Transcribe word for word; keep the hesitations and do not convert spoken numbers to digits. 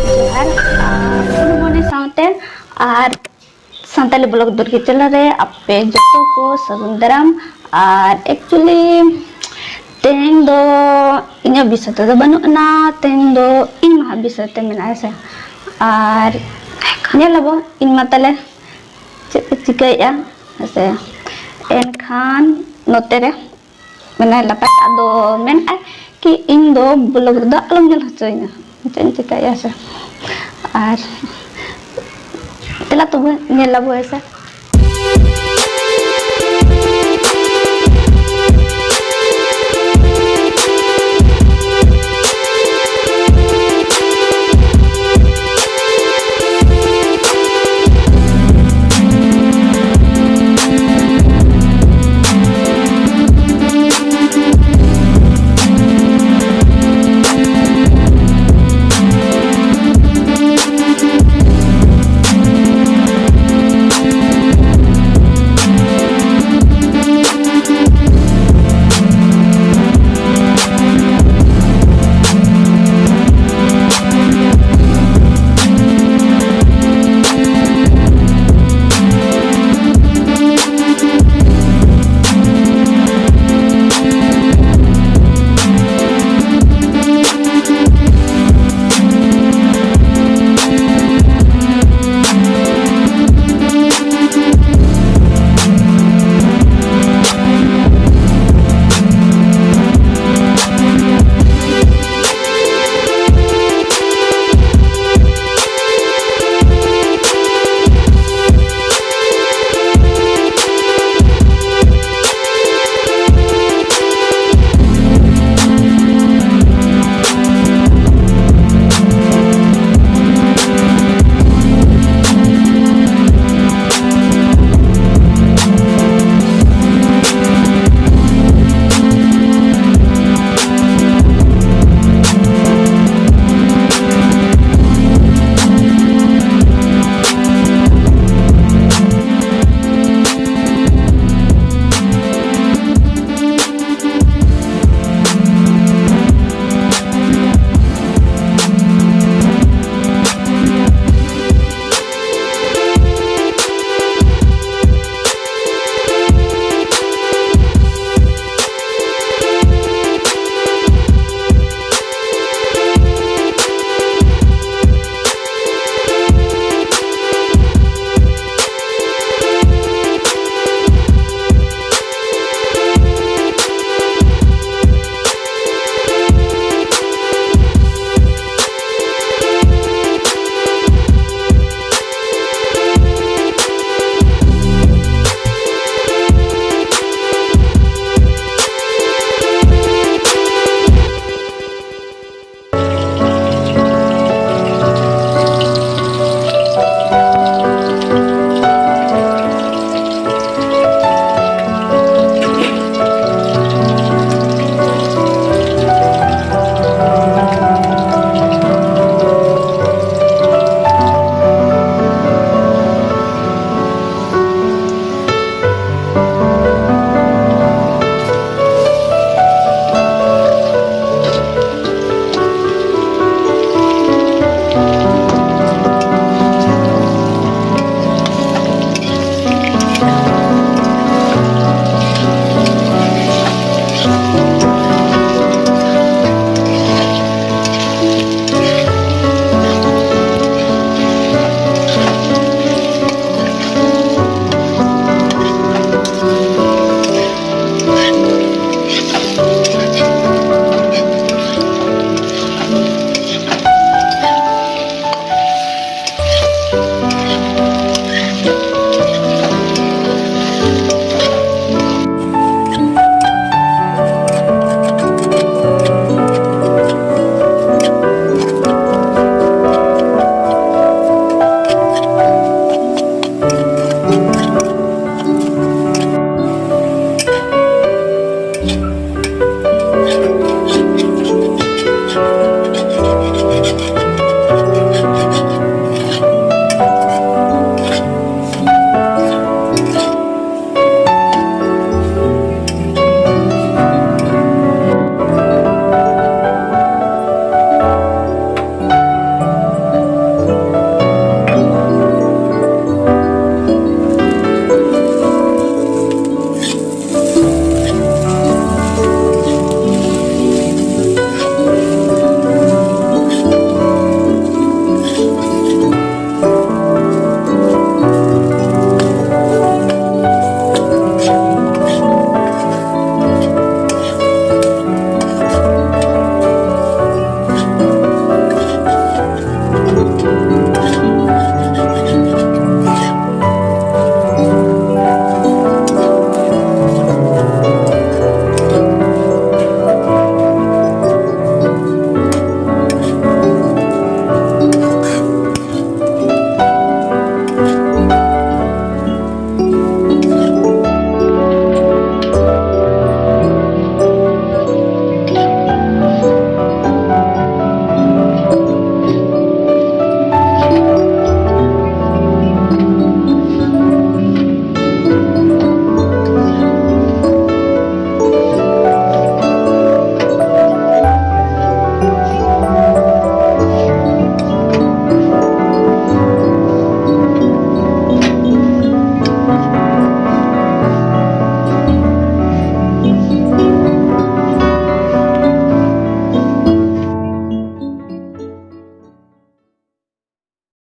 ᱡᱚᱦᱟᱨ, ᱟᱨ ᱥᱟᱶᱛᱮ ᱟᱨ Santali blog ᱫᱩᱨᱜᱤ channel ᱨᱮ ᱟᱯᱮ ᱡᱚᱛᱚ ᱠᱚ ᱥᱟᱹᱜᱩᱱ ᱫᱟᱨᱟᱢ᱾ ᱟᱨ actually ᱛᱮᱦᱮᱧ ᱫᱚ ᱤᱧᱟᱹᱜ ᱵᱤᱥᱚᱭ ᱛᱮᱫᱚ ᱵᱟᱹᱱᱩᱜ ᱟᱱᱟ, ᱛᱮᱦᱮᱧ ᱫᱚ ᱤᱧ ᱢᱟᱦᱟ ᱵᱤᱥᱚᱭ ᱛᱮ ᱢᱮᱱᱟᱜᱼᱟ ᱥᱮ᱾ ᱟᱨ ᱧᱮᱞ ᱟᱵᱚ ᱤᱧ ᱢᱟ ᱛᱟᱞᱮ ᱪᱮᱫ ᱠᱚ ᱪᱤᱠᱟᱹᱭᱮᱫᱼᱟ ᱦᱮᱸ ᱥᱮ᱾ ᱮᱱᱠᱷᱟᱱ ᱱᱚᱛᱮ ᱨᱮ ᱢᱮᱱᱟᱭ ᱞᱟᱛᱟᱨ, ᱟᱫᱚ ᱢᱮᱱᱮᱫᱼᱟᱭ ᱠᱤ ᱤᱧ ᱫᱚ ᱵᱞᱚᱜ ᱨᱮᱫᱚ ᱟᱞᱚᱢ ᱧᱮᱞ ᱦᱚᱪᱚᱧᱟ, ᱪᱮᱫ ᱤᱧ ᱪᱤᱠᱟᱹᱭᱟ ᱥᱮ᱾ ᱟᱨ ᱫᱮᱞᱟ ᱛᱚᱵᱮ ᱧᱮᱞ ᱟᱵᱚ ᱦᱮᱸ ᱥᱮ᱾